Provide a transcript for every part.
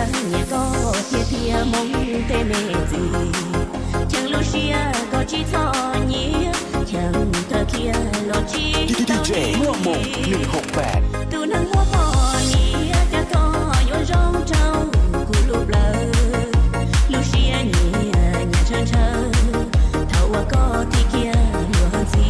Nyiam koj tiag tiag Hmoob tej me txiv, cheem lub siab koj tsis txhob nyiam, cheem kawg kiag los tsis tau nyiam. Tus neeg muaj poj niam cas koj yuav zoo rau kuv lub plawv, lub siab nyiam nyiam ntshaw ntshaw, thaum uas koj tig kiag luag ntxhi.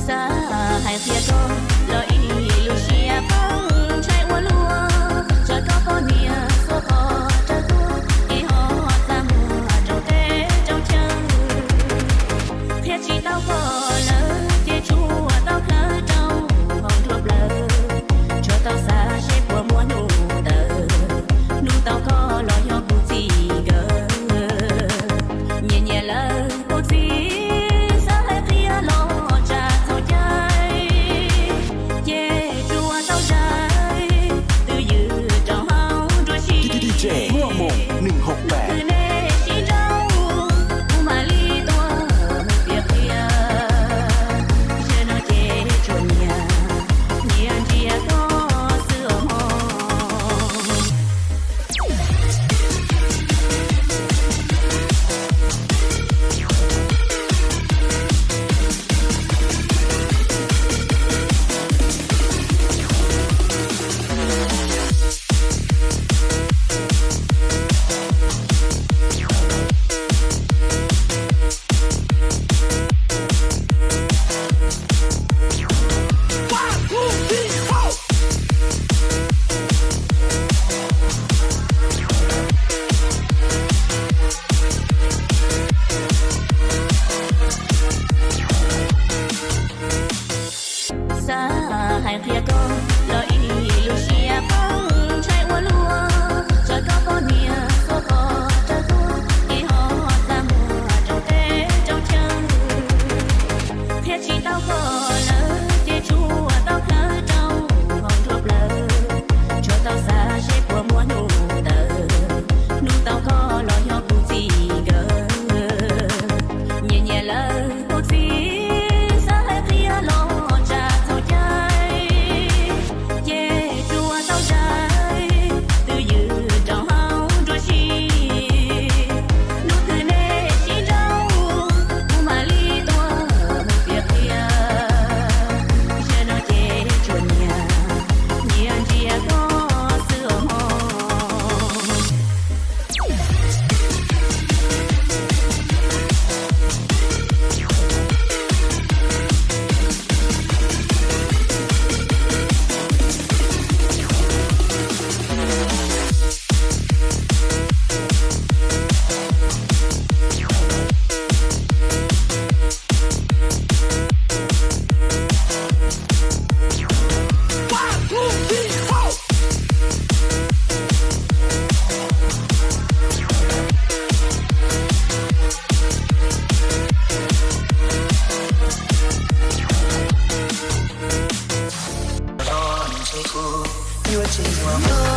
Xav hais qhia koj los ib lub siab pab ntshai ua luaj, tsam koj poj niam xuas qhov rawv tuaj, ces ho txaj muag rau teb rau chaw. Qhia tsis tau koj lawm ces tsuas tau khawb rau hauv nruab plawv, tsuas tau xav seb puas muaj hnub ntawd, hnub tau koj los yog kuv txij nkawm. Nyiam nyiam lawm kuv txiv, xav hais qhia los tsam txhaum cai, ces tsuas tau zais twj ywm rau hauv nruab siab. Khwv nej sib nrauj, kuv mam li tuaj mus piav qhia. Zaum no ces tsuas nyiam, nyiam ntsia koj xwb os mog. Xav hais qhia koj los ib lub siab pab ntshai ua luaj, tsam koj poj niam xuas qhov rawv tuaj, ces ho txaj muag rau teb rau chaw. Qhia tsis tau koj lawm ces tsuas tau khawb rau hauv nruab plawv, tsuas tau xav seb puas muaj hnub ntawd, hnub tau koj los yog kuv txij nkawm. Nyiam nyiam lawm kuv txiv, xav hais qhia los tsam txhaum cai, ces tsuas tau zais twj ywm rau hauv nruab siab. Hnub twg nej sib nrauj, kuv mam li tuaj mus piav qhia. Zaum no ces tsuas nyiam, nyiam ntsia koj xwb os mog.